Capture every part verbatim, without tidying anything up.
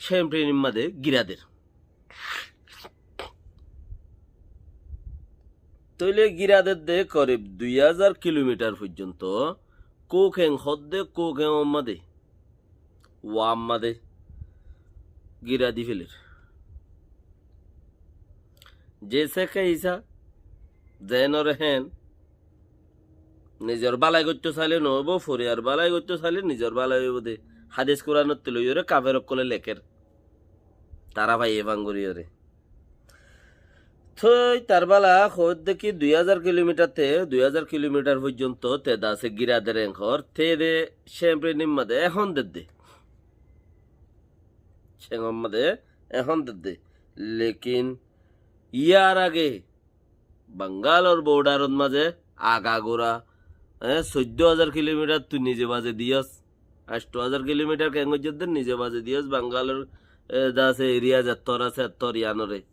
Cempreinor mazé gíra der. Tóile gíra der de korib dui házar kilomitar foijjonto Kokeng hoó de, Kokeng or mazé, Wam mazé gíra di feler. Ze seke isa, zenore hen, nizor bálai goittó saile no óibo, foriyar bálai goittó saile nizor bálai óibo de. Hádis Kuranottu loiyóre kafer ókkole lekér. Tará faiyé fán goríyore. Tói tar bála hoódde ki dui házar kilomitar te, dui házar kilomitar foijjonto te de asé gíra der enkor, te de Cempreinor mazé ehón der de. Cengor mazé ehón der de. Lekin yar age Bangalor bordarot mazé agagura, e, soiddó házar kilomitar tui nize baze diyos, ancto házar kilomitar keng óijje de nize baze diyos, Bangalor, e, de asé eriya zettór asé ettór iyanore.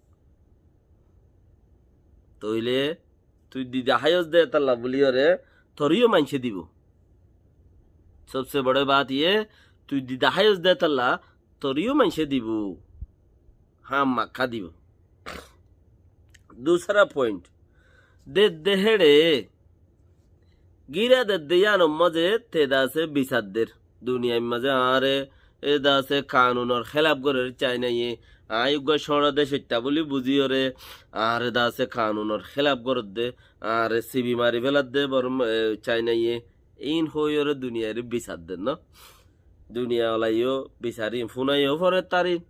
Tóile tui di daháiyos de etalla buliyóre toreyó maincé dibo. Sobse boro bat iye, tui di daháiyos de etalla toreyó maincé dibo. Hámaka dibo. Dusra point. Dedde héçe gíra dedde yíanor mazé te de asé bisar der. Duniyair mazé añáre e de asé kanunor hélaf gorér Cainaye. Aññí uggúa cóñça dec óitta buli buzíyore añáre de asé kanunor hélaf gorédde, añáre sibi mari féladde Borm-, e, Cainaye. Íin hoóiyore duniyaire bisar der no. Duniya olaiyó bisar íin fúnaiyó forer tarin.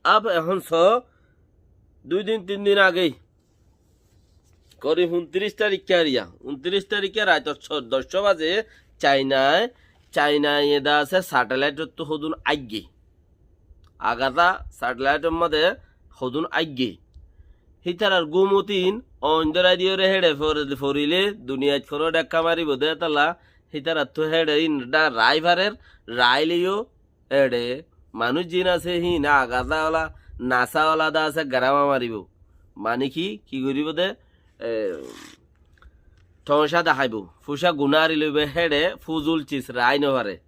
Ab ehón so, dui din tin din age, korib untiríc tarikka eriya, untiríc tarikka raitor so-, doccó baze Cainai, Cainai eda asé satelaitottu hodún aigge. Agaza satelaitor mazé hodún aigge. Hítarar gúmotin oin dórai diyóre héçe for-, forile duniyait hono dhekka maribó de etalla, hítarattú héçe ín dha rai farer, rai loiyó Eçe manúic ziín asé híin Agaza ola, Nasa ola de asé gerama maribó. Mani ki, ki goríbo de, e, thoóñca deháibo, fúca gunári loibó, héçe fúzul cis raái nofaré.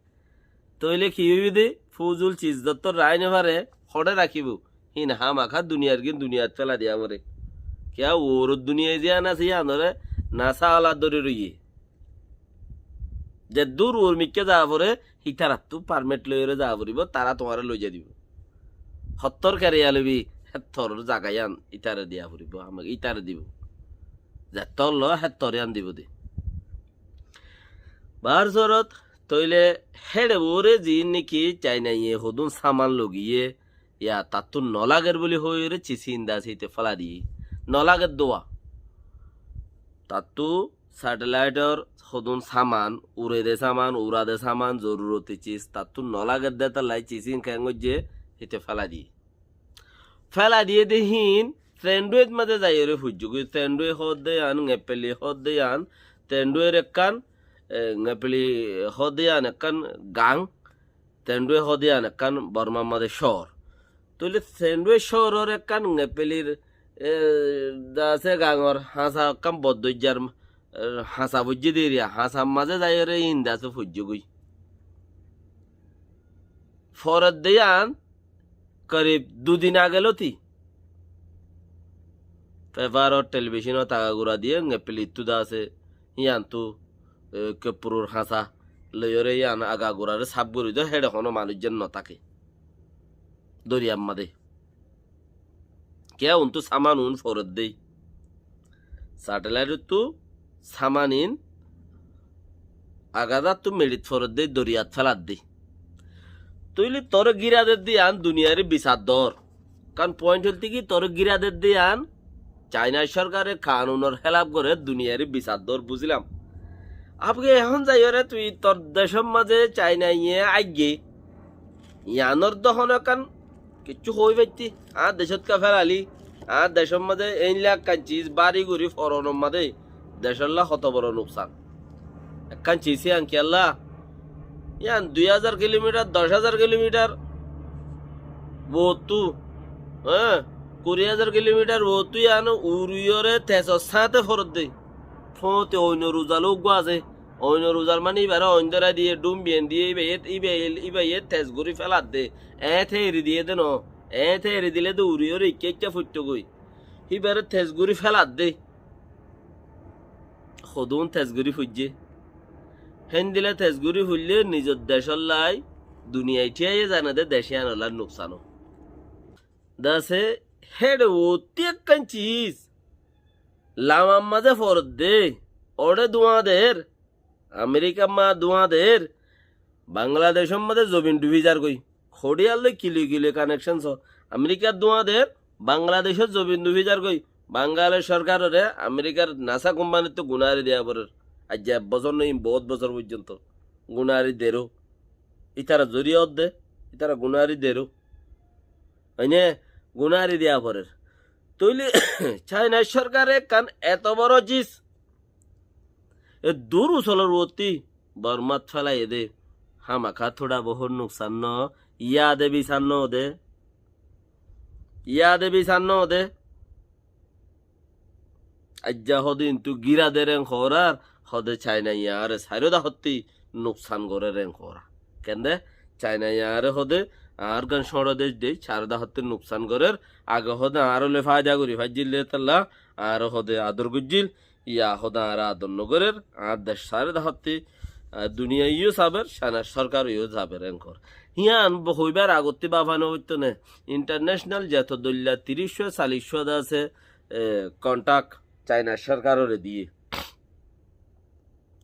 Tóile ki óibo de, fúzul cis zottót raái nofaré, hoçé rakíbo? Híin hámaká duniyar gín duniyat félai diya foré. Kiyá uoror duniyai ziyán asé yíanoré Nasa ola dóri roiyé. Zeddúr uormikká zaa foré, hítarattú parmit loiyóre zaa foribó, tará tuáñre loizai dibó. Hottór keriya loibi, héttor zaga yían ítare diya foribó, hámaká ítare dibó. Zettór lo, héttor yían dibó de. Baár sorot, tóile héçe uore ziín néki Cainaye hodún saman logiyé, ya tattú nolager buli hoiyóre cis híin de asé íte félai diyé. Nolager dua. Tattú satelaitor hodún saman, urede saman, urade saman, zoruroti cis, tattú nolager de tollai cis híin keéngoijje, íte félai diyé. Félai diyé de híin, Tendue mazé zaiyóre foijjé goi, Tendue hoódde yían, Ngepeli hoódde yían, Tenduer ekkán, e, Ngepeli hoódde yían ekkán gang, Tendue hoódde yían ekkán Bormar mazé cóor. Tóile Tendue cóoror ekkán Ngepelir, e, de asé gangor hañsa ekkán boddoijjar, e, hañsa foijjé de eriya, hañsar mazé zaiyóre híin de asé foijjé goi. Foredde yían korib dudin age lóti fefarot, telebicónot agagura diyé, Ngepelittú de asé, híyanttú, e, keppurur hañsa loiyóre yían agaguraré saf gorí do, héçe honó manúic zeén notáke doriyar mazé. Kiyá untú saman un foredde. Satelaitottú saman in Agazattú meçit foredde, doriyat féladde. Tóile toré gíra dedde yían duniyaire bisar dór. Kán point óilde ki, toré gíra dedde yían Cainar sorkare kanunor hélaf goré, duniyaire bisar dór, buzílam. Abge ehón zaiyóre tui tor decór mazé Cainaye aigge, yíanor dóhon ekkán kiccú hoói faittí, añár decót ká félaili, añár decór mazé éilla ekkán cis bári gorí foronor mazé decólla hoto boro nuksan. Ekkán cis yían kiyólla? Yían dui házar kilomitar, doc házar kilomitar uottú, hé, kuri házar kilomitar uottú yían uriyóre tesor sáñte foredde. Fóñti oinor uzaló uggúa asé. Oinor uzar mani íbaré oin dórai diyé, dhúm biyen diyé, íbayé, íbayé, íbayé tes gorí féladde. Eéñte eri diyé dé noó. Eéñte eri dilé dé uri óre ikká ikká foittó goi. Íbaré tes gorí féladde. Hodún tes gorí foijjé. Héndilla tes gorí foillé nizor decóllai duniyai thíyaiyé zane dé dec yíanollá nuksan ó. Dase héçe uottí ekkán ciz lamar mazé foredde, oçé duáñder, Amerikar ma duáñder, Bangladecór mazé zobin dhufi zargói. Hoçiyar loi kile kile kanekcon só. Amerikar duáñder, Bangladecór zobin dhufi zargói. Bangladec sorkaroré Amerikar NASA kumpanittú gunári diya forer. Aijja ek bosór noó, bout bosór foijjonto gunári deró. Ítara zoriya ódde, ítara gunári deró. Oine gunári diya forer. Tóile Cainar sorkare ekkán eto boro ciz, e dur usolor uottí Bormat félaiyé dé, hámaká tuça bohút nuksan noó, yade bisar noó dé, yade bisar noó dé. Aijja hode intu gíra der en hoór ar hode Cainaiye añáre sairó dahottí nuksan gorér en hoór. Kende? Cainaiye añáre hode añár gán cóñço dec dei sairó dahottí nuksan gorér. Age hode añáre loi faida gorí faijjíl dé tolla añáre hode ador goijjíl. Yá hode añáre ador nogorér, añár dec sairó dahottí, ah, duniyaiyo saber, Cainar sorkaroyo saber en hoór. Hían bo-, hoibár agottí bafai nofoitto né. Intarnecenal zeto doilla tiríc cúa, callic cúa de asé, e, konthák Cainar sorkaroré diyé.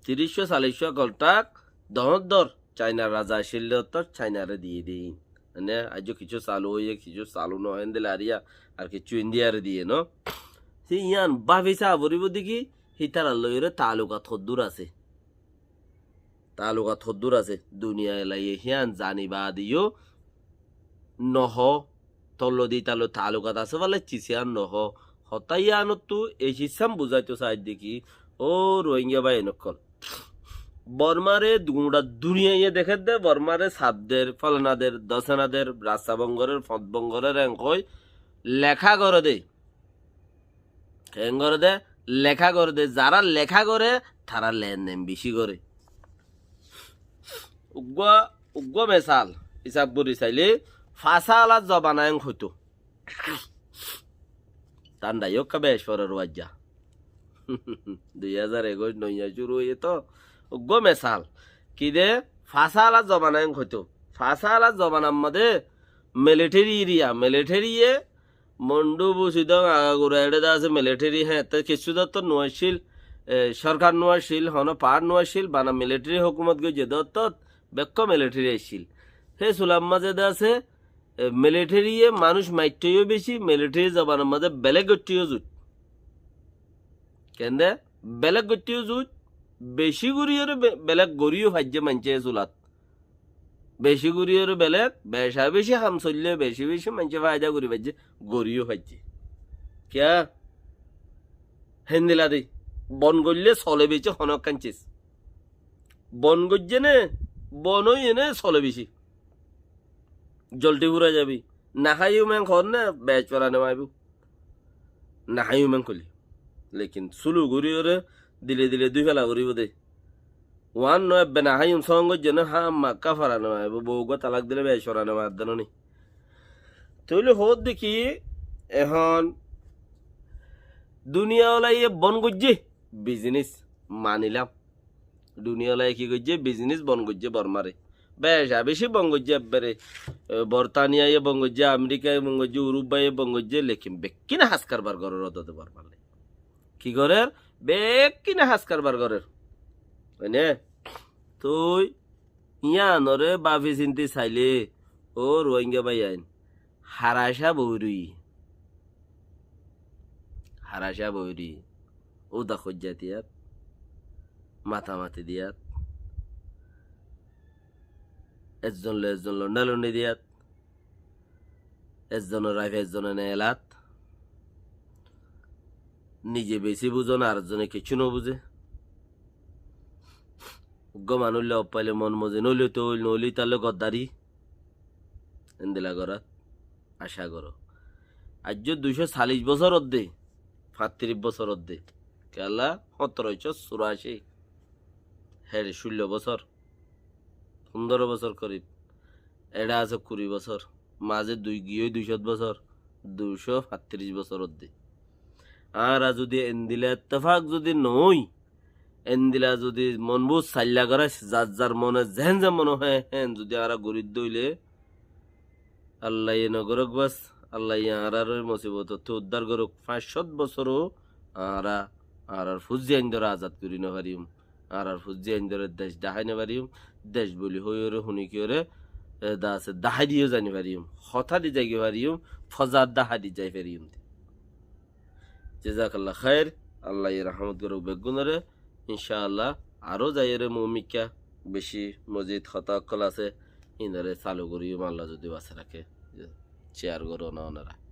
Tiríc cúa, callic cúa konthák doóñr doóñr Cainar raza accíl dé ottót Cainaré diyé dé. Mane, aijjó kissú salu óiye, kissú salu noó, héndilla ariya, ar kissú Indiyaré diyé, no? Hí yían báfi saá foribó dé ki, hítarar loiyóre taalukat hoddúr asé. Taalukat hoddúr asé, duniyai laiye hían zani baade yó nohó, tollodi ítar loi taalukat asé fale cis yían nohó. Hotá yíanottú ei cissán buzáito saáidde ki, ó Rohingya báiyain ókkol, Bormáre guñça duniyaiye dekédde, Bormáre saf der, fólana der, dosana der, rasta bon gorér, foñt bon gorér, en hoi leká goré dé. Keén goré dé? Leká goré dé. Zará leká goré, tará lenden bicí goré. Uggúa, uggúa mesal, isab gorí sailé, fasá alar zobana en hoitó. Tánda yó ekká bec forer uaijja. Dui házar ekuic noiya cúru óiye tó. Uggúa mesal. Ki de? Fasá alar zobana en hoitó. Fasá alar zobanar mazé militeri eriya, militeri ye Mondu, Busidong, agagura eçé de asé militeri, hé, te kessú dottor no accíl, e, sorkar no accíl, hono part no accíl, bana militeri hókumot goijjé dottor, bekkó militeri accíl. Hé sular mazé de asé, e, militeri ye manúic maittóiyo beci, militeri zobanar mazé belek goittóiyo zuit. Kende? Belek goittóiyo zuit, beci goríyore be-, belek goríyo faijjé maincé hé sulat. Beci goríyore belek, beca beci ham soillé, beci beci maincé faida gorí faijjé, goríyo faijjé. Kiyá? Héndilla de, bon goillé sole beci hono ekkán cis. Bon goijjé né, bon óiye né sole beci. Zolti fura zabi. Naháiyum en hoór né, bec fela no aibó. Naháiyum en hoilé. Lekin sulu goríyore dile dile dúi fela foribó dé. Uán no ebbe naháiyum song goijjé no, hámaka fela no aibó. Bou uggúa talak dile bec fela no aibó dé no ni. Tóile hoódde ki, ehón duniya olaiye bon goijjé, bizinis manilam. Duniya olaiye ki goijjé? Bizinis bon goijjé Bormáre. Beca beci bon goijjé ebbere. E, Bortaniyaye bon goijjé, Amerikaye bon goijjé, Urubbaye bon goijjé, lekin bekkíne has karbar gorér odode Bormár loi. Ki gorér? Bekkíne has karbar gorér. Óine? Tui yíanoré bafi sinti sailé, ó Ruáinga báiyain, haracá boói roiyé. Haracá boói roiyé. Úda hoijjá diyat, matamati diyat, ezzon loi ezzon londalundi diyat, ezzonor aife ezzone neelat, nize beci buzon, ar ezzone kiccú no buzé. Uggúa manúic loi offaile mon mozin óile toil, noóile ítar loi goddari. Endilla gorát acá goró. Aijjó duicó callic bosór odde, fañttiríc bosór odde. Kiyólla? Hóttorocó curací. Héçe cúllo bosór, fundóro bosór korib. Eçe asé kuri bosór, mazé dui giyói dui cót bosór, dui có fañtiric bosór ódde. Añára zudi endila ettefak zudi noói, endila zudi monbuz sailla gorá, zar zar mone zehén ze mone hoó, héen zudi añára gorídde óile, Allaye nogorók bas, Allaye añáráre musibotottú uddár gorók. Fañs cót bosóro añára añárár fuain dóre azad gorí nofaríyum. Añárár fuain dóre dec dahái nofaríyum. Dec buli hoiyóre, hunikiyóre, e, dase dahái diyó zai nofaríyum. Hotá di zaigói faríyum, fozar dahái di zai faríyum. Jezakalla khair, Allaye rahmot gorók beggúnore. Incá Allah, aró zaiyóre muúmikká beci mozid hotá ókkol asé, híinore salu goríyum, Allah zudi basái raké. Ciyar goró na onora.